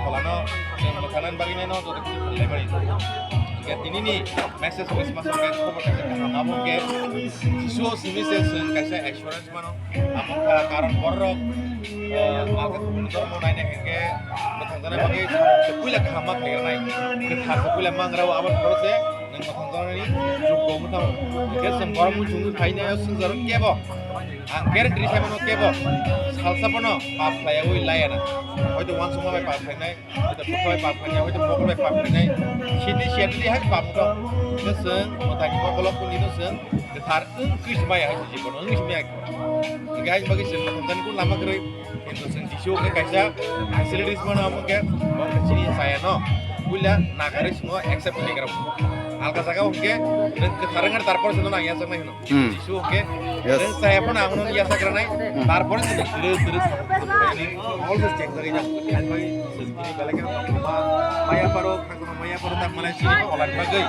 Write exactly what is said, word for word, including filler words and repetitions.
Kolano chwng mwthanani bagwi no joto khe khlai mani. Hwnkhe tinini message Christmas hwnkhe khobor kaisa kaham abo hwnkhe Jisu simi se chwng kaisa assurance mano. Amo wngkha karon borok, eh, malkhe kubun dhormo naina hwnkhe mwthangjaknai bagwi samung se puila kaham ma khlai rwnai. Kwthar se puila mangra o aboni phoro se nwng mwthangjaknai jukgo mwthang. Hwnkhe chwng borok muchungwi phainaio swngjaro kebo. Ang guarantee sai mano kebo salsa bono pap khlaiyawi laiya na. Hoito uansukma bai pap khlainai, hoito bwkha bai pap khlainai, hoito mokol bai pap khlainai. Sini siya tuli hai pap wngkha. Hwnkhe chwng mwtai ni mokolo kuni no chwng kwthar wng khe se maya hai se jibono wng khe se maya. Hwnkhe hai bagwi chwng tongthani kun lama kwrwi. Kintu chwng Jisu hwnkhe kaisa facilities mano amo hwnkhe bo hwnkhe chini chaya no puila nakarwi chwngno accept khlai gra. Alka jaga hwnkhe nwng kwthar wngkha tarpor chwngno nang yajaknai hwno. Hmm. Jisu hwnkhe Yes. nwng chaya phano ang nwng yachakranai, Hmm. tarpore se twrwk twrwk samung khlainai. Always change jagwi jak. Hai bai se bini belai kheno tongthokma maya paro, khangma maya paro tak manai chini olat bagwi.